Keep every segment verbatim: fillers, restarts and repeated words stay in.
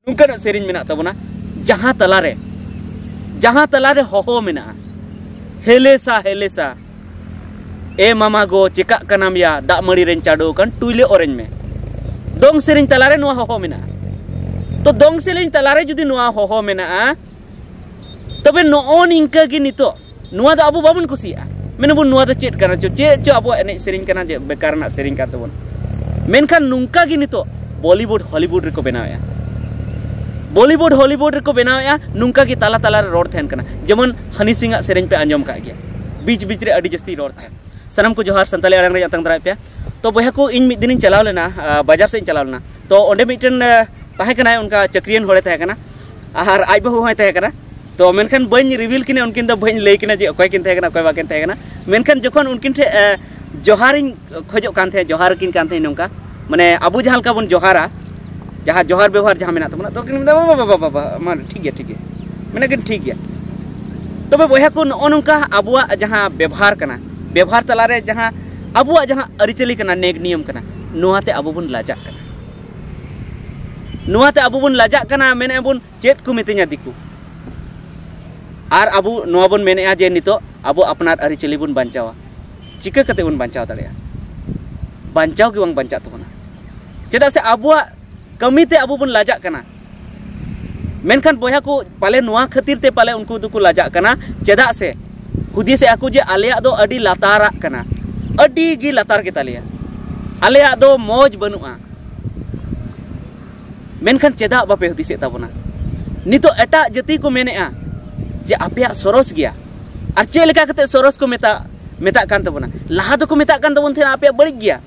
ᱱᱚᱝᱠᱟᱱᱟᱜ ᱥᱮᱨᱮᱧ ᱢᱮᱱᱟᱜ ᱛᱟᱵᱚᱱᱟ, ᱡᱟᱦᱟᱸ ᱛᱟᱞᱟᱨᱮ ᱡᱟᱦᱟᱸ ᱛᱟᱞᱟᱨᱮ ᱦᱚᱦᱚ ᱢᱮᱱᱟᱜᱼᱟ, ᱦᱮᱞᱮᱥᱟ ᱦᱮᱞᱮᱥᱟ, ᱮ ᱢᱟᱢᱟ ᱜᱚ ᱪᱮᱠᱟᱜ ᱠᱟᱱᱟᱢ ᱭᱟ, ᱫᱟᱜ ᱢᱟᱹᱲᱤ ᱨᱮᱧ ᱪᱟᱰᱚ ᱟᱠᱟᱱ, ᱴᱩᱭᱞᱟᱹ ᱚᱨᱮᱧ ᱢᱮ᱾ ᱫᱚᱝ ᱥᱮᱨᱮᱧ ᱛᱟᱞᱟᱨᱮ ᱱᱚᱣᱟ ᱦᱚᱦᱚ ᱢᱮᱱᱟᱜᱼᱟ᱾ ᱛᱚ ᱫᱚᱝ ᱥᱮᱨᱮᱧ ᱛᱟᱞᱟᱨᱮ ᱡᱩᱫᱤ ᱱᱚᱣᱟ ᱦᱚᱦᱚ ᱢᱮᱱᱟᱜᱼᱟ, ᱛᱚᱵᱮ ᱱᱚᱜᱼᱚ ᱱᱤᱝᱠᱟᱹ ᱜᱮ ᱱᱤᱛᱚᱜ ᱱᱚᱣᱟ ᱫᱚ ᱟᱵᱚ ᱵᱟᱵᱚᱱ ᱠᱩᱥᱤᱭᱟᱜᱼᱟ, ᱢᱮᱱᱟᱵᱚᱱ ᱱᱚᱣᱟ ᱫᱚ ᱪᱮᱫ ᱠᱟᱱᱟ ᱪᱚ, ᱪᱮᱫ ᱪᱚ ᱟᱵᱚᱣᱟᱜ ᱮᱱᱮᱡ ᱥᱮᱨᱮᱧ ᱠᱟᱱᱟ, ᱡᱮ ᱵᱮᱠᱟᱨ ᱨᱮᱱᱟᱜ ᱥᱮᱨᱮᱧ ᱠᱟᱱ ᱛᱟᱵᱚᱱᱟ᱾ ᱢᱮᱱᱠᱷᱟᱱ ᱱᱚᱝᱠᱟ ᱜᱮ ᱱᱤᱛᱚᱜ ᱵᱚᱞᱤᱣᱩᱰ ᱦᱚᱞᱤᱣᱩᱰ ᱨᱮᱠᱚ ᱵᱮᱱᱟᱣᱮᱫᱼᱟ᱾ ᱵᱚᱞᱤᱣᱩᱰ ᱦᱚᱞᱤᱣᱩᱰ ᱨᱮᱠᱚ ᱵᱮᱱᱟᱣᱮᱫᱼᱟ, ᱱᱚᱝᱠᱟ ᱜᱮ ᱛᱟᱞᱟ ᱛᱟᱞᱟ ᱨᱮ ᱨᱚᱲ ᱛᱟᱦᱮᱱ ᱠᱟᱱᱟ᱾ ᱡᱮᱢᱚᱱ ᱦᱟᱱᱤ ᱥᱤᱝ ᱟᱜ ᱥᱮᱨᱮᱧ ᱯᱮ ᱟᱸᱡᱚᱢ ᱠᱟᱜ ᱜᱮᱭᱟ, ᱵᱤᱪ ᱵᱤᱪ ᱨᱮ ᱟᱹᱰᱤ ᱡᱟᱹᱥᱛᱤ ᱨᱚᱲ ᱛᱟᱦᱮᱱ᱾ ᱥᱟᱱᱟᱢ ᱠᱚ ᱡᱚᱦᱟᱨ, ᱥᱟᱱᱛᱟᱲᱤ ᱟᱲᱟᱝ ᱨᱮ ᱟᱛᱟᱝ ᱫᱟᱨᱟᱭ ᱯᱮᱭᱟ᱾ ᱛᱚ ᱵᱚᱭᱦᱟ ᱠᱚ, ᱤᱧ ᱢᱤᱫ ᱫᱤᱱᱤᱧ ᱪᱟᱞᱟᱣ ᱞᱮᱱᱟ, ᱟᱸ, ᱵᱟᱡᱟᱨ ᱥᱮᱫ ᱤᱧ ᱪᱟᱞᱟᱣ ᱞᱮᱱᱟ᱾ ᱛᱚ ᱚᱸᱰᱮ ᱢᱤᱫᱴᱮᱱ, ᱟᱸ, ᱛᱟᱦᱮᱸ ᱠᱟᱱᱟᱭ, ᱚᱱᱠᱟ ᱪᱟᱹᱠᱨᱤᱭᱟᱱ ᱦᱚᱲᱮ ᱛᱟᱦᱮᱸ ᱠᱟᱱᱟ, ᱟᱨ ᱟᱡ ᱵᱟᱹᱦᱩ ᱦᱚᱸᱭ ᱛᱟᱦᱮᱸ ᱠᱟᱱᱟ᱾ ᱛᱚ ᱢᱮᱱᱠᱷᱟᱱ ᱵᱟᱹᱧ ᱨᱤᱵᱷᱤᱞ ᱠᱤᱱᱟ, ᱩᱱᱠᱤᱱ ᱫᱚ ᱵᱟᱹᱧ ᱞᱟᱹᱭ ᱠᱤᱱᱟ ᱡᱮ ᱚᱠᱚᱭ ᱠᱤᱱ ᱛᱟᱦᱮᱸ ᱠᱟᱱᱟ, ᱚᱠᱚᱭ ᱵᱟᱹᱠᱤᱱ ᱛᱟᱦᱮᱸ ᱠᱟᱱᱟ᱾ ᱢᱮᱱᱠᱷᱟᱱ ᱡᱚᱠᱷᱚᱱ ᱩᱱᱠᱤᱱ ᱴᱷᱮᱱ, ᱟᱸ, ᱡᱚᱦᱟᱨᱤᱧ ᱠᱷᱚᱡᱚᱜ ᱠᱟᱱ ᱛᱟᱦᱮᱸᱫ, ᱡᱚᱦᱟᱨ ᱟᱹᱠᱤᱱ ᱠᱟᱱ ᱛᱟᱦᱮᱸᱫ ᱱᱚᱝᱠᱟ, ᱢᱟᱱᱮ ᱟᱵᱚ ᱡᱟᱦᱟᱸ ᱞᱮᱠᱟ ᱵᱚᱱ ᱡᱚᱦᱟᱨᱟ, ᱡᱟᱦᱟᱸ ᱡᱚᱦᱟᱨ ᱵᱮᱵᱚᱦᱟᱨ ᱡᱟᱦᱟᱸ ᱢᱮᱱᱟᱜ ᱛᱟᱵᱚᱱᱟ, ᱛᱚ ᱠᱤᱱ ᱢᱮᱱᱫᱟ, "ᱵᱟᱵᱟ, ᱵᱟᱵᱟ, ᱵᱟᱵᱟ, ᱢᱟ ᱴᱷᱤᱠ ᱜᱮᱭᱟ, ᱴᱷᱤᱠ ᱜᱮᱭᱟ", ᱢᱮᱱᱟ ᱠᱤᱱ, "ᱴᱷᱤᱠ ᱜᱮᱭᱟ᱾" ᱛᱚᱵᱮ ᱵᱚᱭᱦᱟ ᱠᱚ, ᱱᱚᱜᱼᱚ ᱱᱚᱝᱠᱟ ᱟᱵᱚᱣᱟᱜ ᱡᱟᱦᱟᱸ ᱵᱮᱵᱚᱦᱟᱨ ᱠᱟᱱᱟ, ᱵᱮᱵᱚᱦᱟᱨ ᱛᱟᱞᱟᱨᱮ ᱡᱟᱦᱟᱸ ᱟᱵᱚᱣᱟᱜ ᱡᱟᱦᱟᱸ ᱟᱹᱨᱤᱪᱟᱹᱞᱤ ᱠᱟᱱᱟ, ᱱᱮᱠ ᱱᱤᱭᱚᱢ ᱠᱟᱱᱟ, ᱱᱚᱣᱟᱛᱮ ᱟᱵᱚ ᱵᱚᱱ ᱞᱟᱡᱟᱜ ᱠᱟᱱᱟ᱾ ᱱᱚᱣᱟᱛᱮ ᱟᱵᱚ ᱵᱚᱱ ᱞᱟᱡᱟᱜ ᱠᱟᱱᱟ, ᱢᱮᱱᱮᱫᱼᱟ ᱵᱚᱱ, "ᱪᱮᱫ ᱠᱚ ᱢᱤᱛᱟᱹᱧᱟ ᱫᱤᱠᱩ?" ᱟᱨ ᱟᱵᱚ ᱱᱚᱣᱟ ᱵᱚᱱ ᱢᱮᱱᱮᱫᱼᱟ ᱡᱮ ᱱᱤᱛᱚᱜ ᱟᱵᱚ ᱟᱯᱱᱟᱨ ᱟᱹᱨᱤᱪᱟᱹᱞᱤ ᱵᱚᱱ ᱵᱟᱧᱪᱟᱣᱟ᱾ ᱪᱤᱠᱟᱹ ᱠᱟᱛᱮ ᱵᱚᱱ ᱵᱟᱧᱪᱟᱣ ᱫᱟᱲᱮᱭᱟᱜᱼᱟ? ᱵᱟᱧᱪᱟᱣ ᱜᱮ ᱵᱟᱝ ᱵᱟᱧᱪᱟᱜ ᱛᱟᱵᱚᱱᱟ᱾ ᱪᱮᱫᱟᱜ ᱥᱮ ᱟᱵᱚᱣᱟᱜ ᱠᱟᱹᱢᱤᱛᱮ ᱟᱵᱚ ᱵᱚᱱ ᱞᱟᱡᱟᱜ ᱠᱟᱱᱟ᱾ ᱢᱮᱱᱠᱷᱟᱱ ᱵᱚᱭᱦᱟ ᱠᱚ, ᱯᱟᱞᱮ ᱱᱚᱣᱟ ᱠᱷᱟᱹᱛᱤᱨ ᱛᱮ ᱯᱟᱞᱮ ᱩᱱᱠᱩ ᱫᱚᱠᱚ ᱞᱟᱡᱟᱜ ᱠᱟᱱᱟ, ᱪᱮᱫᱟᱜ ᱥᱮ ᱦᱩᱫᱤᱥᱮᱜᱼᱟ ᱠᱚ ᱡᱮ ᱟᱞᱮᱭᱟᱜ ᱫᱚ ᱟᱹᱰᱤ ᱞᱟᱛᱟᱨᱟᱜ ᱠᱟᱱᱟ, ᱟᱹᱰᱤ ᱜᱮ ᱞᱟᱛᱟᱨ ᱜᱮᱛᱟᱞᱮᱭᱟ, ᱟᱞᱮᱭᱟᱜ ᱫᱚ ᱢᱚᱡᱽ ᱵᱟᱹᱱᱩᱜᱼᱟ᱾ ᱢᱮᱱᱠᱷᱟᱱ ᱪᱮᱫᱟᱜ ᱵᱟᱯᱮ ᱦᱩᱫᱤᱥᱮᱫ ᱛᱟᱵᱚᱱᱟ? ᱱᱤᱛᱚᱜ ᱮᱴᱟᱜ ᱡᱟᱹᱛᱤ ᱠᱚ ᱢᱮᱱᱮᱫᱼᱟ ᱡᱮ ᱟᱯᱮᱭᱟᱜ ᱥᱚᱨᱚᱥ ᱜᱮᱭᱟ᱾ ᱟᱨ ᱪᱮᱫ ᱞᱮᱠᱟ ᱠᱟᱛᱮ ᱥᱚᱨᱚᱥ ᱠᱚ ᱢᱮᱛᱟᱜ, ᱢᱮᱛᱟᱜ ᱠᱟᱱ ᱛᱟᱵᱚᱱᱟ? ᱞᱟᱦᱟ ᱫᱚᱠᱚ ᱢᱮᱛᱟᱜ ᱠᱟᱱ ᱛᱟᱵᱚᱱ ᱛᱟᱦᱮᱱᱟ ᱟᱯᱮᱭᱟᱜ ᱵᱟᱹᱲᱤᱡ ᱜᱮᱭᱟ,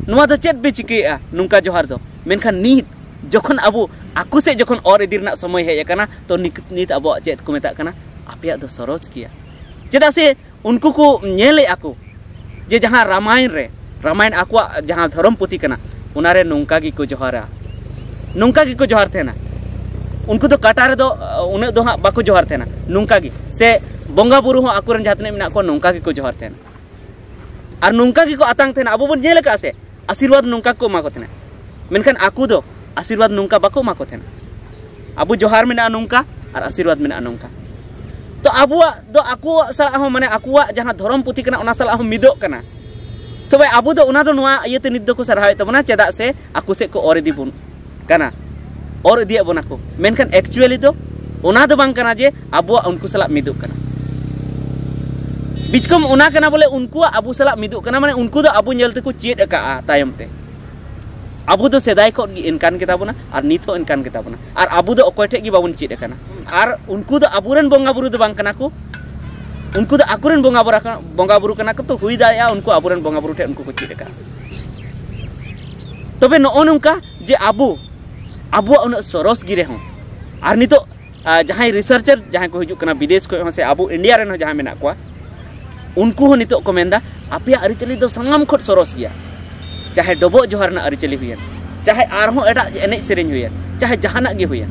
ᱱᱚᱣᱟ ᱫᱚ ᱪᱮᱫ ᱯᱮ ᱪᱤᱠᱟᱹᱭᱮᱫᱼᱟ ᱱᱚᱝᱠᱟ ᱡᱚᱦᱟᱨ ᱫᱚ? ᱢᱮᱱᱠᱷᱟᱱ ᱱᱤᱛ ᱡᱚᱠᱷᱚᱱ ᱟᱵᱚ ᱟᱠᱚ ᱥᱮᱫ ᱡᱚᱠᱷᱚᱱ ᱚᱨ ᱤᱫᱤ ᱨᱮᱱᱟᱜ ᱥᱚᱢᱚᱭ ᱦᱮᱡ ᱟᱠᱟᱱᱟ, ᱛᱚ ᱱᱤᱛ, ᱱᱤᱛ ᱟᱵᱚᱣᱟᱜ ᱪᱮᱫ ᱠᱚ ᱢᱮᱛᱟᱜ ᱠᱟᱱᱟ? ᱟᱯᱮᱭᱟᱜ ᱫᱚ ᱥᱚᱨᱚᱥ ᱜᱮᱭᱟ᱾ ᱪᱮᱫᱟᱜ ᱥᱮ ᱩᱱᱠᱩ ᱠᱚ ᱧᱮᱞᱮᱫᱼᱟ ᱠᱚ ᱡᱮ ᱡᱟᱦᱟᱸ ᱨᱟᱢᱟᱭᱚᱱ ᱨᱮ, ᱨᱟᱢᱟᱭᱚᱱ ᱟᱠᱚᱣᱟᱜ ᱡᱟᱦᱟᱸ ᱫᱷᱚᱨᱚᱢ ᱯᱩᱛᱷᱤ ᱠᱟᱱᱟ, ᱚᱱᱟᱨᱮ ᱱᱚᱝᱠᱟ ᱜᱮᱠᱚ ᱡᱚᱦᱟᱨᱟ, ᱱᱚᱝᱠᱟ ᱜᱮᱠᱚ ᱡᱚᱦᱟᱨ ᱛᱟᱦᱮᱱᱟ᱾ ᱩᱱᱠᱩ ᱫᱚ ᱠᱟᱴᱟ ᱨᱮᱫᱚ, ᱟᱸ, ᱩᱱᱟᱹᱜ ᱫᱚ ᱦᱟᱸᱜ ᱵᱟᱠᱚ ᱡᱚᱦᱟᱨ ᱛᱟᱦᱮᱱᱟ, ᱱᱚᱝᱠᱟ ᱜᱮ᱾ ᱥᱮ ᱵᱚᱸᱜᱟ ᱵᱩᱨᱩ ᱦᱚᱸ ᱟᱠᱚᱨᱮᱱ ᱡᱟᱦᱟᱸ ᱛᱤᱱᱟᱹᱜ ᱢᱮᱱᱟᱜ ᱠᱚᱣᱟ, ᱱᱚᱝᱠᱟ ᱜᱮᱠᱚ ᱡᱚᱦᱟᱨ ᱛᱟᱦᱮᱱᱟ᱾ ᱟᱨ ᱱᱚᱝᱠᱟ ᱜᱮᱠᱚ ᱟᱛᱟᱝ ᱛᱟᱦᱮᱱᱟ, ᱟᱵᱚ ᱵᱚᱱ ᱧᱮᱞ ᱟᱠᱟᱫᱼᱟ ᱥᱮ, ᱟᱥᱤᱨᱵᱟᱫᱽ ᱱᱚᱝᱠᱟ ᱜᱮᱠᱚ ᱮᱢᱟ ᱠᱚ ᱛᱟᱦᱮᱱᱟ᱾ ᱢᱮᱱᱠᱷᱟᱱ ᱟᱠᱚ ᱫᱚ ᱟᱥᱤᱨᱵᱟᱫᱽ ᱱᱚᱝᱠᱟ ᱵᱟᱠᱚ ᱮᱢᱟ ᱠᱚ ᱛᱟᱦᱮᱱᱟ᱾ ᱟᱵᱚ ᱡᱚᱦᱟᱨ ᱢᱮᱱᱟᱜᱼᱟ ᱱᱚᱝᱠᱟ, ᱟᱨ ᱟᱥᱤᱨᱵᱟᱫᱽ ᱢᱮᱱᱟᱜᱼᱟ ᱱᱚᱝᱠᱟ᱾ ᱛᱚ ᱟᱵᱚᱣᱟᱜ ᱫᱚ ᱟᱠᱚᱣᱟᱜ ᱥᱟᱞᱟᱜ ᱦᱚᱸ, ᱢᱟᱱᱮ ᱟᱠᱚᱣᱟᱜ ᱡᱟᱦᱟᱸ ᱫᱷᱚᱨᱚᱢ ᱯᱩᱛᱷᱤ ᱠᱟᱱᱟ, ᱚᱱᱟ ᱥᱟᱞᱟᱜ ᱦᱚᱸ ᱢᱤᱫᱚᱜ ᱠᱟᱱᱟ᱾ ᱛᱚᱵᱮ ᱟᱵᱚ ᱫᱚ ᱚᱱᱟ ᱫᱚ ᱱᱚᱣᱟ ᱤᱭᱟᱹᱛᱮ ᱱᱤᱛ ᱫᱚᱠᱚ ᱥᱟᱨᱦᱟᱣᱮᱫ ᱛᱟᱵᱚᱱᱟ, ᱪᱮᱫᱟᱜ ᱥᱮ ᱟᱠᱚ ᱥᱮᱫ ᱠᱚ ᱚᱨ ᱤᱫᱤ ᱵᱚᱱ ᱠᱟᱱᱟ, ᱚᱨ ᱤᱫᱤᱭᱮᱫ ᱵᱚᱱᱟ ᱠᱚ᱾ ᱢᱮᱱᱠᱷᱟᱱ actually ᱫᱚ ᱚᱱᱟ ᱫᱚ ᱵᱟᱝ ᱠᱟᱱᱟ ᱡᱮ ᱟᱵᱚᱣᱟᱜ ᱩᱱᱠᱩ ᱥᱟᱞᱟᱜ ᱢᱤᱫᱚᱜ ᱠᱟᱱᱟ᱾ ᱵᱤᱪᱠᱚᱢ ᱚᱱᱟ ᱠᱟᱱᱟ ᱵᱚᱞᱮ, ᱩᱱᱠᱩᱣᱟᱜ ᱟᱵᱚ ᱥᱟᱞᱟᱜ ᱢᱤᱫᱚᱜ ᱠᱟᱱᱟ, ᱢᱟᱱᱮ ᱩᱱᱠᱩ ᱫᱚ ᱟᱵᱚ ᱧᱮᱞ ᱛᱮᱠᱚ ᱪᱮᱫ ᱟᱠᱟᱫᱼᱟ ᱛᱟᱭᱚᱢ ᱛᱮ᱾ ᱟᱵᱚ ᱫᱚ ᱥᱮᱫᱟᱭ ᱠᱷᱚᱱ ᱜᱮ ᱮᱱᱠᱟᱱ ᱜᱮᱛᱟ ᱵᱚᱱᱟ ᱟᱨ ᱱᱤᱛ ᱦᱚᱸ ᱮᱱᱠᱟᱱ ᱜᱮᱛᱟ ᱵᱚᱱᱟ, ᱟᱨ ᱟᱵᱚ ᱫᱚ ᱚᱠᱚᱭ ᱴᱷᱮᱡ ᱜᱮ ᱵᱟᱵᱚᱱ ᱪᱮᱫ ᱟᱠᱟᱱᱟ᱾ ᱟᱨ ᱩᱱᱠᱩ ᱫᱚ ᱟᱵᱚᱨᱮᱱ ᱵᱚᱸᱜᱟ ᱵᱩᱨᱩ ᱫᱚ ᱵᱟᱝ ᱠᱟᱱᱟ ᱠᱚ, ᱩᱱᱠᱩ ᱫᱚ ᱟᱠᱚᱨᱮᱱ ᱵᱚᱸᱜᱟ ᱵᱩᱨᱩ ᱠᱟᱱᱟ, ᱵᱚᱸᱜᱟ ᱵᱩᱨᱩ ᱠᱟᱱᱟ ᱠᱚ᱾ ᱛᱚ ᱦᱩᱭ ᱫᱟᱲᱮᱭᱟᱜᱼᱟ ᱩᱱᱠᱩ ᱟᱵᱚᱨᱮᱱ ᱵᱚᱸᱜᱟ ᱵᱩᱨᱩ ᱴᱷᱮᱡ ᱩᱱᱠᱩ ᱠᱚ ᱪᱮᱫ ᱟᱠᱟᱫᱼᱟ᱾ ᱛᱚᱵᱮ ᱱᱚᱜᱼᱚ ᱱᱚᱝᱠᱟ ᱡᱮ ᱟᱵᱚ, ᱟᱵᱚᱣᱟᱜ ᱩᱱᱟᱹᱜ ᱥᱚᱨᱚᱥ ᱜᱮ ᱨᱮᱦᱚᱸ, ᱟᱨ ᱱᱤᱛᱚᱜ ᱟᱨ ᱡᱟᱦᱟᱸᱭ ᱨᱤᱥᱟᱨᱪᱟᱨ ᱡᱟᱦᱟᱸᱭ ᱠᱚ ᱦᱤᱡᱩᱜ ᱠᱟᱱᱟ ᱵᱤᱫᱮᱥ ᱠᱷᱚᱱ ᱦᱚᱸ ᱥᱮ ᱟᱵᱚ ᱤᱱᱰᱤᱭᱟ ᱨᱮᱱ ᱦᱚᱸ ᱡᱟᱦᱟᱸᱭ ᱢᱮᱱᱟᱜ ᱠᱚᱣᱟ, ᱩᱱᱠᱩ ᱦᱚᱸ ᱱᱤᱛᱚᱜ ᱠᱚ ᱢᱮᱱᱫᱟ, ᱟᱯᱮᱭᱟᱜ ᱟᱹᱨᱤᱪᱟᱹᱞᱤ ᱫᱚ ᱥᱟᱱᱟᱢ ᱠᱷᱚᱱ ᱥᱚᱨᱚᱥ ᱜᱮᱭᱟ᱾ ᱪᱟᱦᱮ ᱰᱚᱵᱚᱜ ᱡᱚᱦᱟᱨ ᱨᱮᱱᱟᱜ ᱟᱹᱨᱤᱪᱟᱹᱞᱤ ᱦᱩᱭᱮᱱ, ᱪᱟᱦᱮ ᱟᱨᱦᱚᱸ ᱮᱴᱟᱜ ᱮᱱᱮᱡ ᱥᱮᱨᱮᱧ ᱦᱩᱭᱮᱱ, ᱪᱟᱦᱮ ᱡᱟᱦᱟᱱᱟᱜ ᱜᱮ ᱦᱩᱭᱮᱱ,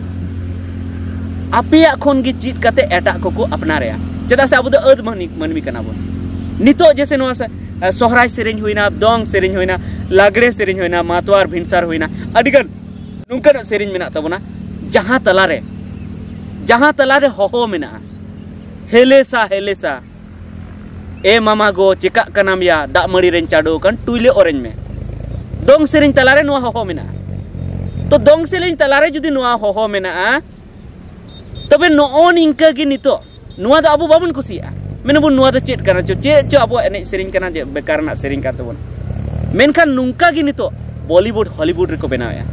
ᱟᱯᱮᱭᱟᱜ ᱠᱷᱚᱱ ᱜᱮ ᱪᱮᱫ ᱠᱟᱛᱮ ᱮᱴᱟᱜ ᱠᱚᱠᱚ ᱟᱯᱱᱟᱨᱮᱭᱟ᱾ ᱪᱮᱫᱟᱜ ᱥᱮ ᱟᱵᱚ ᱫᱚ ᱟᱹᱫ ᱢᱟᱹᱱᱢᱤ, ᱢᱟᱹᱱᱢᱤ ᱠᱟᱱᱟ ᱵᱚᱱ᱾ ᱱᱤᱛᱚᱜ ᱡᱮᱥᱮ ᱱᱚᱣᱟ ᱥᱮ, ᱥᱚᱦᱨᱟᱭ ᱥᱮᱨᱮᱧ ᱦᱩᱭᱱᱟ, ᱫᱚᱝ ᱥᱮᱨᱮᱧ ᱦᱩᱭᱱᱟ, ᱞᱟᱜᱽᱲᱮ ᱥᱮᱨᱮᱧ ᱦᱩᱭᱱᱟ, ᱢᱟᱛᱣᱟᱨ ᱵᱷᱤᱱᱥᱟᱨ ᱦᱩᱭᱱᱟ, ᱟᱹᱰᱤᱜᱟᱱ ᱱᱚᱝᱠᱟᱱᱟᱜ ᱥᱮᱨᱮᱧ ᱢᱮᱱᱟᱜ ᱛᱟᱵᱚᱱᱟ, ᱡᱟᱦᱟᱸ ᱛᱟᱞᱟᱨᱮ, ᱡᱟᱦᱟᱸ ᱛᱟᱞᱟᱨᱮ ᱦᱚᱦᱚ ᱢᱮᱱᱟᱜᱼᱟ, ᱦᱮᱞᱮᱥᱟ ᱦᱮᱞᱮᱥᱟ, ᱮ ᱢᱟᱢᱟ ᱜᱚ ᱪᱮᱠᱟᱜ ᱠᱟᱱᱟᱢ ᱭᱟ, ᱫᱟᱜ ᱢᱟᱹᱲᱤ ᱨᱮᱧ ᱪᱟᱰᱚ ᱟᱠᱟᱱ, ᱴᱩᱭᱞᱟᱹ ᱚᱨᱮᱧ ᱢᱮ᱾ ᱫᱚᱝ ᱥᱮᱨᱮᱧ ᱛᱟᱞᱟᱨᱮ ᱱᱚᱣᱟ ᱦᱚᱦᱚ ᱢᱮᱱᱟᱜᱼᱟ᱾ ᱛᱚ ᱫᱚᱝ ᱥᱮᱨᱮᱧ ᱛᱟᱞᱟᱨᱮ ᱡᱩᱫᱤ ᱱᱚᱣᱟ ᱦᱚᱦᱚ ᱢᱮᱱᱟᱜᱼᱟ, ᱛᱚᱵᱮ ᱱᱚᱜᱼᱚ ᱱᱤᱝᱠᱟᱹ ᱜᱮ ᱱᱤᱛᱚᱜ ᱱᱚᱣᱟ ᱫᱚ ᱟᱵᱚ ᱵᱟᱵᱚᱱ ᱠᱩᱥᱤᱭᱟᱜᱼᱟ᱾ ᱢᱮᱱᱟᱵᱚᱱ, ᱱᱚᱣᱟ ᱫᱚ ᱪᱮᱫ ᱠᱟᱱᱟ ᱪᱚ, ᱪᱮᱫ ᱪᱚ ᱟᱵᱚᱣᱟᱜ ᱮᱱᱮᱡ ᱥᱮᱨᱮᱧ ᱠᱟᱱᱟ, ᱡᱮ ᱵᱮᱠᱟᱨ ᱨᱮᱱᱟᱜ ᱥᱮᱨᱮᱧ ᱠᱟᱱ ᱛᱟᱵᱚᱱᱟ᱾ ᱢᱮᱱᱠᱷᱟᱱ ᱱᱚᱝᱠᱟ ᱜᱮ ᱱᱤᱛᱚᱜ ᱵᱚᱞᱤᱣᱩᱰ ᱦᱚᱞᱤᱣᱩᱰ ᱨᱮᱠᱚ ᱵᱮᱱᱟᱣᱮᱫᱼᱟ᱾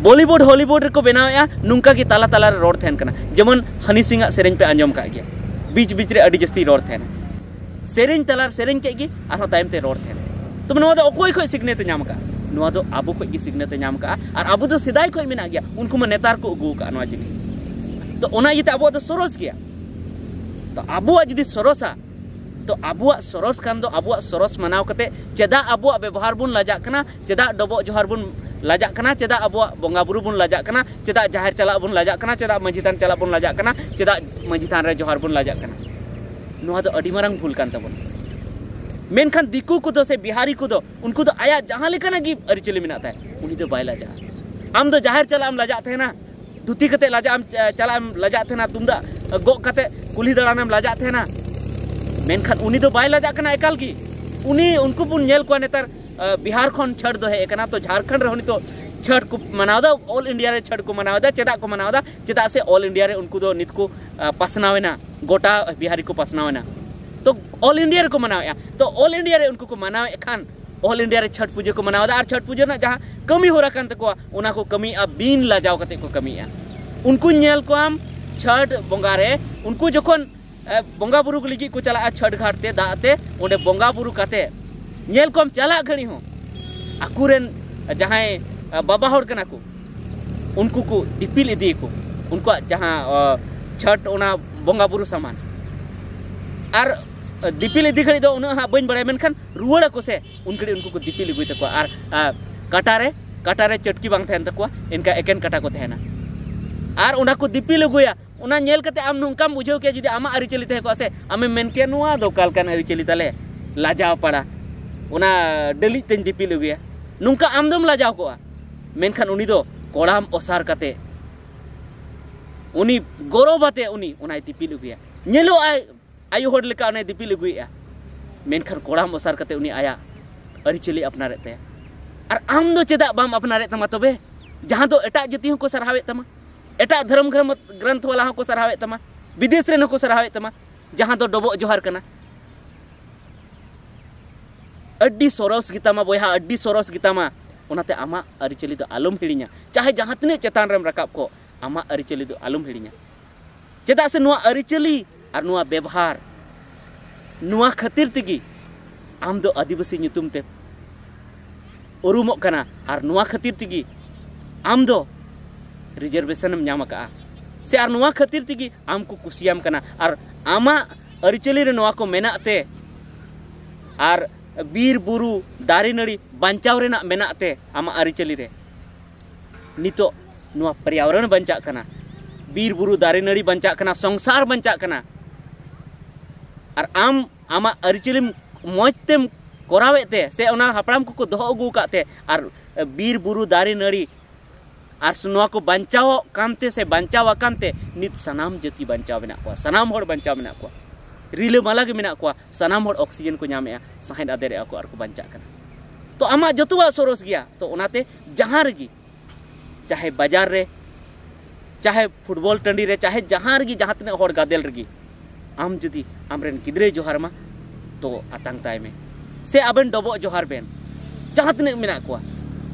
ᱵᱚᱞᱤᱣᱩᱰ ᱦᱚᱞᱤᱣᱩᱰ ᱨᱮᱠᱚ ᱵᱮᱱᱟᱣᱮᱫᱼᱟ, ᱱᱚᱝᱠᱟ ᱜᱮ ᱛᱟᱞᱟ ᱛᱟᱞᱟ ᱨᱮ ᱨᱚᱲ ᱛᱟᱦᱮᱱ ᱠᱟᱱᱟ᱾ ᱡᱮᱢᱚᱱ ᱦᱟᱱᱤ ᱥᱤᱝ ᱟᱜ ᱥᱮᱨᱮᱧ ᱯᱮ ᱟᱸᱡᱚᱢ ᱠᱟᱜ ᱜᱮᱭᱟ, ᱵᱤᱪ ᱵᱤᱪ ᱨᱮ ᱟᱹᱰᱤ ᱡᱟᱹᱥᱛᱤ ᱨᱚᱲ ᱛᱟᱦᱮᱱᱟ᱾ ᱥᱮᱨᱮᱧ ᱛᱟᱞᱟ ᱨᱮ ᱥᱮᱨᱮᱧ ᱠᱮᱫ ᱜᱮ, ᱟᱨᱦᱚᱸ ᱛᱟᱭᱚᱢ ᱛᱮ ᱨᱚᱲ ᱛᱟᱦᱮᱱᱟ᱾ ᱛᱚᱵᱮ ᱱᱚᱣᱟ ᱫᱚ ᱚᱠᱚᱭ ᱠᱷᱚᱱ ᱥᱤᱠᱷᱱᱟᱹᱛ ᱮ ᱧᱟᱢ ᱠᱟᱜᱼᱟ? ᱱᱚᱣᱟ ᱫᱚ ᱟᱵᱚ ᱠᱷᱚᱱ ᱜᱮ ᱥᱤᱠᱷᱱᱟᱹᱛ ᱮ ᱧᱟᱢ ᱠᱟᱜᱼᱟ᱾ ᱟᱨ ᱟᱵᱚ ᱫᱚ ᱥᱮᱫᱟᱭ ᱠᱷᱚᱱ ᱢᱮᱱᱟᱜ ᱜᱮᱭᱟ, ᱩᱱᱠᱩ ᱢᱟ ᱱᱮᱛᱟᱨ ᱠᱚ ᱟᱹᱜᱩ ᱠᱟᱜᱼᱟ ᱱᱚᱣᱟ ᱡᱤᱱᱤᱥ᱾ ᱛᱚ ᱚᱱᱟ ᱤᱭᱟᱹᱛᱮ ᱟᱵᱚᱣᱟᱜ ᱫᱚ ᱥᱚᱨᱚᱥ ᱜᱮᱭᱟ᱾ ᱛᱚ ᱟᱵᱚᱣᱟᱜ ᱡᱩᱫᱤ ᱥᱚᱨᱚᱥᱟ, ᱛᱚ ᱟᱵᱚᱣᱟᱜ ᱥᱚᱨᱚᱥ ᱠᱷᱟᱱ ᱫᱚ ᱟᱵᱚᱣᱟᱜ ᱥᱚᱨᱚᱥ ᱢᱟᱱᱟᱣ ᱠᱟᱛᱮ ᱪᱮᱫᱟᱜ ᱟᱵᱚᱣᱟᱜ ᱵᱮᱵᱚᱦᱟᱨ ᱵᱚᱱ ᱞᱟᱡᱟᱜ ᱠᱟᱱᱟ? ᱪᱮᱫᱟᱜ ᱰᱚᱵᱚᱜ ᱡᱚᱦᱟᱨ ᱵᱚᱱ ᱞᱟᱡᱟᱜ ᱠᱟᱱᱟ? ᱪᱮᱫᱟᱜ ᱟᱵᱚᱣᱟᱜ ᱵᱚᱸᱜᱟ ᱵᱩᱨᱩ ᱵᱚᱱ ᱞᱟᱡᱟᱜ ᱠᱟᱱᱟ? ᱪᱮᱫᱟᱜ ᱡᱟᱦᱮᱨ ᱪᱟᱞᱟᱜ ᱵᱚᱱ ᱞᱟᱡᱟᱜ ᱠᱟᱱᱟ? ᱪᱮᱫᱟᱜ ᱢᱟᱹᱡᱷᱤ ᱛᱷᱟᱱ ᱪᱟᱞᱟᱜ ᱵᱚᱱ ᱞᱟᱡᱟᱜ ᱠᱟᱱᱟ? ᱪᱮᱫᱟᱜ ᱢᱟᱹᱡᱷᱤ ᱛᱷᱟᱱ ᱨᱮ ᱡᱚᱦᱟᱨ ᱵᱚᱱ ᱞᱟᱡᱟᱜ ᱠᱟᱱᱟ? ᱱᱚᱣᱟ ᱫᱚ ᱟᱹᱰᱤ ᱢᱟᱨᱟᱝ ᱵᱷᱩᱞ ᱠᱟᱱ ᱛᱟᱵᱚᱱᱟ᱾ ᱢᱮᱱᱠᱷᱟᱱ ᱫᱤᱠᱩ ᱠᱚᱫᱚ ᱥᱮ ᱵᱤᱦᱟᱨᱤ ᱠᱚᱫᱚ, ᱩᱱᱠᱩ ᱫᱚ ᱟᱭᱟᱜ ᱡᱟᱦᱟᱸ ᱞᱮᱠᱟᱱᱟᱜ ᱜᱮ ᱟᱹᱨᱤᱪᱟᱹᱞᱤ ᱢᱮᱱᱟᱜ ᱛᱟᱭ, ᱩᱱᱤ ᱫᱚ ᱵᱟᱭ ᱞᱟᱡᱟᱜᱼᱟ᱾ ᱟᱢ ᱫᱚ ᱡᱟᱦᱮᱨ ᱪᱟᱞᱟᱜ ᱮᱢ ᱞᱟᱡᱟᱜ ᱛᱟᱦᱮᱱᱟ, ᱫᱷᱩᱛᱤ ᱠᱟᱛᱮ ᱞᱟᱡᱟᱜ ᱮᱢ ᱪᱟᱞᱟᱜ ᱮᱢ ᱞᱟᱡᱟᱜ ᱛᱟᱦᱮᱱᱟ, ᱛᱩᱢᱫᱟᱜ ᱜᱚᱜ ᱠᱟᱛᱮ ᱠᱩᱞᱦᱤ ᱫᱟᱬᱟᱱ ᱮᱢ ᱞᱟᱡᱟᱜ ᱛᱟᱦᱮᱱᱟ᱾ ᱢᱮᱱᱠᱷᱟᱱ ᱩᱱᱤ ᱫᱚ ᱵᱟᱭ ᱞᱟᱡᱟᱜ ᱠᱟᱱᱟ ᱮᱠᱟᱞ ᱜᱮ᱾ ᱩᱱᱤ, ᱩᱱᱠᱩ ᱵᱚᱱ ᱧᱮᱞ ᱠᱚᱣᱟ ᱱᱮᱛᱟᱨ, ᱵᱤᱦᱟᱨ ᱠᱷᱚᱱ ᱪᱷᱟᱹᱴ ᱫᱚ ᱦᱮᱡ ᱟᱠᱟᱱᱟ, ᱛᱚ ᱡᱷᱟᱲᱠᱷᱚᱸᱰ ᱨᱮᱦᱚᱸ ᱱᱤᱛᱚᱜ ᱪᱷᱟᱹᱴ ᱠᱚ ᱢᱟᱱᱟᱣ ᱮᱫᱟ, ᱚᱞ ᱤᱱᱰᱤᱭᱟ ᱨᱮ ᱪᱷᱟᱹᱴ ᱠᱚ ᱢᱟᱱᱟᱣ ᱮᱫᱟ᱾ ᱪᱮᱫᱟᱜ ᱠᱚ ᱢᱟᱱᱟᱣ ᱮᱫᱟ? ᱪᱮᱫᱟᱜ ᱥᱮ ᱚᱞ ᱤᱱᱰᱤᱭᱟ ᱨᱮ ᱩᱱᱠᱩ ᱫᱚ ᱱᱤᱛ ᱠᱚ ᱯᱟᱥᱱᱟᱣ ᱮᱱᱟ, ᱜᱚᱴᱟ ᱵᱤᱦᱟᱨᱤ ᱠᱚ ᱯᱟᱥᱱᱟᱣ ᱮᱱᱟ᱾ ᱛᱚ ᱚᱞ ᱤᱱᱰᱤᱭᱟ ᱨᱮᱠᱚ ᱢᱟᱱᱟᱣᱮᱫᱼᱟ᱾ ᱛᱚ ᱚᱞ ᱤᱱᱰᱤᱭᱟ ᱨᱮ ᱩᱱᱠᱩ ᱠᱚ ᱢᱟᱱᱟᱣᱮᱫ ᱠᱷᱟᱱ ᱚᱞ ᱤᱱᱰᱤᱭᱟ ᱨᱮ ᱪᱷᱟᱹᱴ ᱯᱩᱡᱟᱹ ᱠᱚ ᱢᱟᱱᱟᱣ ᱮᱫᱟ, ᱟᱨ ᱪᱷᱟᱹᱴ ᱯᱩᱡᱟᱹ ᱨᱮᱱᱟᱜ ᱡᱟᱦᱟᱸ ᱠᱟᱹᱢᱤ ᱦᱚᱨᱟ ᱠᱟᱱ ᱛᱟᱠᱚᱣᱟ, ᱚᱱᱟ ᱠᱚ ᱠᱟᱹᱢᱤᱭᱮᱫᱼᱟ, ᱵᱤᱱ ᱞᱟᱡᱟᱣ ᱠᱟᱛᱮ ᱠᱚ ᱠᱟᱹᱢᱤᱭᱮᱫᱼᱟ᱾ ᱩᱱᱠᱩ ᱧᱮᱞ ᱠᱚᱣᱟᱢ ᱪᱷᱟᱹᱴ ᱵᱚᱸᱜᱟ ᱨᱮ, ᱩᱱᱠᱩ ᱡᱚᱠᱷᱚᱱ ᱵᱚᱸᱜᱟ ᱵᱩᱨᱩ ᱞᱟᱹᱜᱤᱫ ᱠᱚ ᱪᱟᱞᱟᱜᱼᱟ ᱪᱷᱟᱹᱴ ᱜᱷᱟᱴ ᱛᱮ, ᱫᱟᱜ ᱛᱮ, ᱚᱸᱰᱮ ᱵᱚᱸᱜᱟ ᱵᱩᱨᱩ ᱠᱟᱛᱮ ᱧᱮᱞ ᱠᱚᱣᱟᱢ ᱪᱟᱞᱟᱜ ᱜᱷᱟᱹᱲᱤ ᱦᱚᱸ ᱟᱠᱚᱨᱮᱱ ᱡᱟᱦᱟᱸᱭ ᱵᱟᱵᱟ ᱦᱚᱲ ᱠᱟᱱᱟ ᱠᱚ, ᱩᱱᱠᱩ ᱠᱚ ᱫᱤᱯᱤᱞ ᱤᱫᱤᱭᱟᱠᱚ ᱩᱱᱠᱩᱣᱟᱜ ᱡᱟᱦᱟᱸ ᱪᱷᱟᱹᱴ, ᱚᱱᱟ ᱵᱚᱸᱜᱟ ᱵᱩᱨᱩ ᱥᱟᱢᱟᱱ᱾ ᱟᱨ ᱫᱤᱯᱤᱞ ᱤᱫᱤ ᱜᱷᱟᱹᱲᱤᱡ ᱫᱚ ᱩᱱᱟᱹᱜ ᱦᱟᱸᱜ ᱵᱟᱹᱧ ᱵᱟᱲᱟᱭᱟ, ᱢᱮᱱᱠᱷᱟᱱ ᱨᱩᱣᱟᱹᱲ ᱟᱠᱚ ᱥᱮ, ᱩᱱ ᱜᱷᱟᱹᱲᱤᱡ ᱩᱱᱠᱩ ᱠᱚ ᱫᱤᱯᱤᱞ ᱟᱹᱜᱩᱭ ᱛᱟᱠᱚᱣᱟ᱾ ᱟᱨ ᱠᱟᱴᱟ ᱨᱮ, ᱠᱟᱴᱟ ᱨᱮ ᱪᱟᱹᱴᱠᱤ ᱵᱟᱝ ᱛᱟᱦᱮᱱ ᱛᱟᱠᱚᱣᱟ, ᱮᱱᱠᱟ ᱮᱠᱮᱱ ᱠᱟᱴᱟ ᱠᱚ ᱛᱟᱦᱮᱱᱟ᱾ ᱟᱨ ᱚᱱᱟ ᱠᱚ ᱫᱤᱯᱤᱞ ᱟᱹᱜᱩᱭᱟ᱾ ᱚᱱᱟ ᱧᱮᱞ ᱠᱟᱛᱮ ᱟᱢ ᱱᱚᱝᱠᱟᱢ ᱵᱩᱡᱷᱟᱹᱣ ᱠᱮᱭᱟ, ᱡᱩᱫᱤ ᱟᱢᱟᱜ ᱟᱹᱨᱤᱪᱟᱹᱞᱤ ᱛᱟᱦᱮᱸ ᱠᱚᱜᱼᱟ ᱥᱮ, ᱟᱢᱮᱢ ᱢᱮᱱ ᱠᱮᱭᱟ, "ᱱᱚᱣᱟ ᱫᱚ ᱚᱠᱟ ᱞᱮᱠᱟᱱ ᱟᱹᱨᱤᱪᱟᱹᱞᱤ ᱛᱟᱞᱮ? ᱞᱟᱡᱟᱣ ᱯᱟᱲᱟ, ᱚᱱᱟ ᱰᱟᱹᱞᱤᱡ ᱛᱮᱧ ᱫᱤᱯᱤᱞ ᱟᱹᱜᱩᱭᱟ?" ᱱᱚᱝᱠᱟ ᱟᱢ ᱫᱚᱢ ᱞᱟᱡᱟᱣ ᱠᱚᱜᱼᱟ᱾ ᱢᱮᱱᱠᱷᱟᱱ ᱩᱱᱤ ᱫᱚ ᱠᱚᱲᱟᱢ ᱚᱥᱟᱨ ᱠᱟᱛᱮ, ᱩᱱᱤ ᱜᱚᱨᱚᱵ ᱟᱛᱮ ᱩᱱᱤ ᱚᱱᱟᱭ ᱫᱤᱯᱤᱞ ᱟᱹᱜᱩᱭᱟ᱾ ᱧᱮᱞᱚᱜ ᱟᱭ ᱟᱭᱳ ᱦᱚᱲ ᱞᱮᱠᱟ ᱚᱱᱟᱭ ᱫᱤᱯᱤᱞ ᱟᱹᱜᱩᱭᱮᱫᱼᱟ, ᱢᱮᱱᱠᱷᱟᱱ ᱠᱚᱲᱟᱢ ᱚᱥᱟᱨ ᱠᱟᱛᱮ ᱩᱱᱤ ᱟᱭᱟᱜ ᱟᱹᱨᱤᱪᱟᱹᱞᱤ ᱟᱯᱱᱟᱨᱮᱫ ᱛᱟᱭᱟ᱾ ᱟᱨ ᱟᱢ ᱫᱚ ᱪᱮᱫᱟᱜ ᱵᱟᱢ ᱟᱯᱱᱟᱨᱮᱫ ᱛᱟᱢᱟ? ᱛᱚᱵᱮ ᱡᱟᱦᱟᱸ ᱫᱚ ᱮᱴᱟᱜ ᱡᱟᱹᱛᱤ ᱦᱚᱸᱠᱚ ᱥᱟᱨᱦᱟᱣᱮᱫ ᱛᱟᱢᱟ, ᱮᱴᱟᱜ ᱫᱷᱚᱨᱚᱢ ᱜᱨᱚᱱᱛᱷ ᱣᱟᱞᱟ ᱦᱚᱸᱠᱚ ᱥᱟᱨᱦᱟᱣᱮᱫ ᱛᱟᱢᱟ, ᱵᱤᱫᱮᱥ ᱨᱮᱱ ᱦᱚᱸᱠᱚ ᱥᱟᱨᱦᱟᱣᱮᱫ ᱛᱟᱢᱟ, ᱡᱟᱦᱟᱸ ᱫᱚ ᱰᱚᱵᱚᱜ ᱡᱚᱦᱟᱨ ᱠᱟᱱᱟ᱾ ᱟᱹᱰᱤ ᱥᱚᱨᱚᱥ ᱜᱮᱛᱟᱢᱟ ᱵᱚᱭᱦᱟ, ᱟᱹᱰᱤ ᱥᱚᱨᱚᱥ ᱜᱮᱛᱟᱢᱟ᱾ ᱚᱱᱟᱛᱮ ᱟᱢᱟᱜ ᱟᱹᱨᱤᱪᱟᱹᱞᱤ ᱫᱚ ᱟᱞᱚᱢ ᱦᱤᱲᱤᱧᱟ᱾ ᱪᱟᱦᱮ ᱡᱟᱦᱟᱸ ᱛᱤᱱᱟᱹᱜ ᱪᱮᱛᱟᱱ ᱨᱮᱢ ᱨᱟᱠᱟᱵ ᱠᱚᱜ, ᱟᱢᱟᱜ ᱟᱹᱨᱤᱪᱟᱹᱞᱤ ᱫᱚ ᱟᱞᱚᱢ ᱦᱤᱲᱤᱧᱟ᱾ ᱪᱮᱫᱟᱜ ᱥᱮ ᱱᱚᱣᱟ ᱟᱹᱨᱤᱪᱟᱹᱞᱤ ᱟᱨ ᱱᱚᱣᱟ ᱵᱮᱵᱚᱦᱟᱨ, ᱱᱚᱣᱟ ᱠᱷᱟᱹᱛᱤᱨ ᱛᱮᱜᱮ ᱟᱢ ᱫᱚ ᱟᱹᱫᱤᱵᱟᱹᱥᱤ ᱧᱩᱛᱩᱢ ᱛᱮ ᱩᱨᱩᱢᱚᱜ ᱠᱟᱱᱟ, ᱟᱨ ᱱᱚᱣᱟ ᱠᱷᱟᱹᱛᱤᱨ ᱛᱮᱜᱮ ᱟᱢ ᱫᱚ ᱨᱤᱡᱟᱨᱵᱷᱮᱥᱚᱱ ᱮᱢ ᱧᱟᱢ ᱟᱠᱟᱫᱼᱟ, ᱥᱮ ᱟᱨ ᱱᱚᱣᱟ ᱠᱷᱟᱹᱛᱤᱨ ᱛᱮᱜᱮ ᱟᱢ ᱠᱚ ᱠᱩᱥᱤᱭᱟᱢ ᱠᱟᱱᱟ᱾ ᱟᱨ ᱟᱢᱟᱜ ᱟᱹᱨᱤᱪᱟᱹᱞᱤ ᱨᱮ ᱱᱚᱣᱟ ᱠᱚ ᱢᱮᱱᱟᱜ ᱛᱮ, ᱟᱨ ᱵᱤᱨ ᱵᱩᱨᱩ ᱫᱟᱨᱮ ᱱᱟᱹᱲᱤ ᱵᱟᱧᱪᱟᱣ ᱨᱮᱱᱟᱜ ᱢᱮᱱᱟᱜ ᱛᱮ ᱟᱢᱟᱜ ᱟᱹᱨᱤᱪᱟᱹᱞᱤ ᱨᱮ, ᱱᱤᱛᱚᱜ ᱱᱚᱣᱟ ᱯᱚᱨᱭᱟᱵᱚᱨᱚᱱ ᱵᱟᱧᱪᱟᱜ ᱠᱟᱱᱟ, ᱵᱤᱨ ᱵᱩᱨᱩ ᱫᱟᱨᱮ ᱱᱟᱹᱲᱤ ᱵᱟᱧᱪᱟᱜ ᱠᱟᱱᱟ, ᱥᱚᱝᱥᱟᱨ ᱵᱟᱧᱪᱟᱜ ᱠᱟᱱᱟ᱾ ᱟᱨ ᱟᱢ ᱟᱢᱟᱜ ᱟᱹᱨᱤᱪᱟᱹᱞᱤᱢ ᱢᱚᱡᱽ ᱛᱮᱢ ᱠᱚᱨᱟᱣᱮᱫ ᱛᱮ, ᱥᱮ ᱚᱱᱟ ᱦᱟᱯᱲᱟᱢ ᱠᱚᱠᱚ ᱫᱚᱦᱚ ᱟᱹᱜᱩ ᱟᱠᱟᱫ ᱛᱮ, ᱟᱨ ᱵᱤᱨ ᱵᱩᱨᱩ ᱫᱟᱨᱮ ᱱᱟᱹᱲᱤ ᱟᱨ ᱱᱚᱣᱟ ᱠᱚ ᱵᱟᱧᱪᱟᱣᱚᱜ ᱠᱟᱱᱛᱮ ᱥᱮ ᱵᱟᱧᱪᱟᱣ ᱟᱠᱟᱱ ᱛᱮ ᱱᱤᱛ ᱥᱟᱱᱟᱢ ᱡᱟᱹᱛᱤ ᱵᱟᱧᱪᱟᱣ ᱢᱮᱱᱟᱜ ᱠᱚᱣᱟ, ᱥᱟᱱᱟᱢ ᱦᱚᱲ ᱵᱟᱧᱪᱟᱣ ᱢᱮᱱᱟᱜ ᱠᱚᱣᱟ, ᱨᱤᱞᱟᱹᱢᱟᱞᱟ ᱜᱮ ᱢᱮᱱᱟᱜ ᱠᱚᱣᱟ᱾ ᱥᱟᱱᱟᱢ ᱦᱚᱲ ᱚᱠᱥᱤᱡᱮᱱ ᱠᱚ ᱧᱟᱢᱮᱜᱼᱟ, ᱥᱟᱦᱮᱫ ᱟᱫᱮᱨᱮᱜᱼᱟ ᱠᱚ ᱟᱨ ᱠᱚ ᱵᱟᱧᱪᱟᱜ ᱠᱟᱱᱟ᱾ ᱛᱚ ᱟᱢᱟᱜ ᱡᱚᱛᱚᱣᱟᱜ ᱥᱚᱨᱚᱥ ᱜᱮᱭᱟ᱾ ᱛᱚ ᱚᱱᱟᱛᱮ ᱡᱟᱦᱟᱸ ᱨᱮᱜᱮ, ᱪᱟᱦᱮ ᱵᱟᱡᱟᱨ ᱨᱮ, ᱪᱟᱦᱮ ᱯᱷᱩᱴᱵᱚᱞ ᱴᱟᱺᱰᱤ ᱨᱮ, ᱪᱟᱦᱮ ᱡᱟᱦᱟᱸ ᱨᱮᱜᱮ ᱡᱟᱦᱟᱸ ᱛᱤᱱᱟᱹᱜ ᱦᱚᱲ ᱜᱟᱫᱮᱞ ᱨᱮᱜᱮ, ᱟᱢ ᱡᱩᱫᱤ ᱟᱢᱨᱮᱱ ᱜᱤᱫᱽᱨᱟᱹᱭ ᱡᱚᱦᱟᱨ ᱟᱢᱟ, ᱛᱚ ᱟᱛᱟᱝ ᱛᱟᱭ ᱢᱮ, ᱥᱮ ᱟᱵᱮᱱ ᱰᱚᱵᱚᱜ ᱡᱚᱦᱟᱨ ᱵᱮᱱ, ᱡᱟᱦᱟᱸ ᱛᱤᱱᱟᱹᱜ ᱢᱮᱱᱟᱜ ᱠᱚᱣᱟ᱾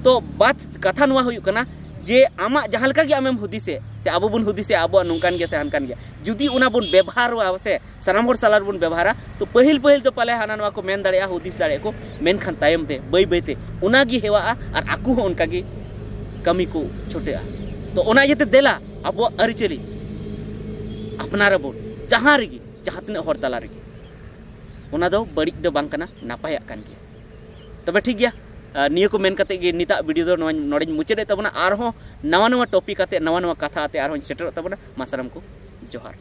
ᱛᱚ ᱵᱟᱫ ᱠᱟᱛᱷᱟ ᱱᱚᱣᱟ ᱦᱩᱭᱩᱜ ᱠᱟᱱᱟ ᱡᱮ ᱟᱢᱟᱜ ᱡᱟᱦᱟᱸ ᱞᱮᱠᱟ ᱜᱮ ᱟᱢᱮᱢ ᱦᱩᱫᱤᱥᱮᱫ ᱥᱮ ᱟᱵᱚ ᱵᱚᱱ ᱦᱩᱫᱤᱥᱮᱫ ᱟᱵᱚᱣᱟᱜ ᱱᱚᱝᱠᱟᱱ ᱜᱮᱭᱟ ᱥᱮ ᱦᱟᱱᱠᱟᱱ ᱜᱮᱭᱟ, ᱡᱩᱫᱤ ᱚᱱᱟ ᱵᱚᱱ ᱵᱮᱵᱚᱦᱟᱨᱚᱜᱼᱟ ᱥᱮ ᱥᱟᱱᱟᱢ ᱦᱚᱲ ᱥᱟᱞᱟᱜ ᱨᱮᱵᱚᱱ ᱵᱮᱵᱚᱦᱟᱨᱟ, ᱛᱚ ᱯᱟᱹᱦᱤᱞ ᱯᱟᱹᱦᱤᱞ ᱫᱚ ᱯᱟᱞᱮ ᱦᱟᱱᱟ ᱱᱚᱣᱟ ᱠᱚ ᱢᱮᱱ ᱫᱟᱲᱮᱭᱟᱜᱼᱟ, ᱦᱩᱫᱤᱥ ᱫᱟᱲᱮᱭᱟᱜᱼᱟ ᱠᱚ, ᱢᱮᱱᱠᱷᱟᱱ ᱛᱟᱭᱚᱢ ᱛᱮ ᱵᱟᱹᱭ ᱵᱟᱹᱭ ᱛᱮ ᱚᱱᱟ ᱜᱮ ᱦᱮᱣᱟᱜᱼᱟ ᱟᱨ ᱟᱠᱚ ᱦᱚᱸ ᱚᱱᱠᱟ ᱜᱮ ᱠᱟᱹᱢᱤ ᱠᱚ ᱪᱷᱩᱴᱟᱹᱜᱼᱟ᱾ ᱛᱚ ᱚᱱᱟ ᱤᱭᱟᱹᱛᱮ ᱫᱮᱞᱟ ᱟᱵᱚᱣᱟᱜ ᱟᱹᱨᱤᱪᱟᱹᱞᱤ ᱟᱯᱱᱟᱨ ᱟᱵᱚᱱ, ᱡᱟᱦᱟᱸ ᱨᱮᱜᱮ, ᱡᱟᱦᱟᱸ ᱛᱤᱱᱟᱹᱜ ᱦᱚᱲ ᱛᱟᱞᱟ ᱨᱮᱜᱮ, ᱚᱱᱟ ᱫᱚ ᱵᱟᱹᱲᱤᱡ ᱫᱚ ᱵᱟᱝ ᱠᱟᱱᱟ, ᱱᱟᱯᱟᱭᱟᱜ ᱠᱟᱱ ᱜᱮᱭᱟ᱾ ᱛᱚᱵᱮ ᱴᱷᱤᱠ ᱜᱮᱭᱟ, ᱟᱨ ᱱᱤᱭᱟᱹ ᱠᱚ ᱢᱮᱱ ᱠᱟᱛᱮ ᱜᱮ ᱱᱤᱛᱟᱜ ᱵᱷᱤᱰᱤᱭᱳ ᱫᱚ ᱱᱚᱣᱟ ᱱᱚᱰᱮᱧ ᱢᱩᱪᱟᱹᱫᱮᱫ ᱛᱟᱵᱚᱱᱟ᱾ ᱟᱨᱦᱚᱸ ᱱᱟᱣᱟ ᱱᱟᱣᱟ ᱴᱚᱯᱤᱠ ᱟᱛᱮ, ᱱᱟᱣᱟ ᱱᱟᱣᱟ ᱠᱟᱛᱷᱟ ᱟᱛᱮ ᱟᱨᱦᱚᱸᱧ ᱥᱮᱴᱮᱨᱚᱜ ᱛᱟᱵᱚᱱᱟ᱾ ᱢᱟ ᱥᱟᱱᱟᱢ ᱠᱚ ᱡᱚᱦᱟᱨ᱾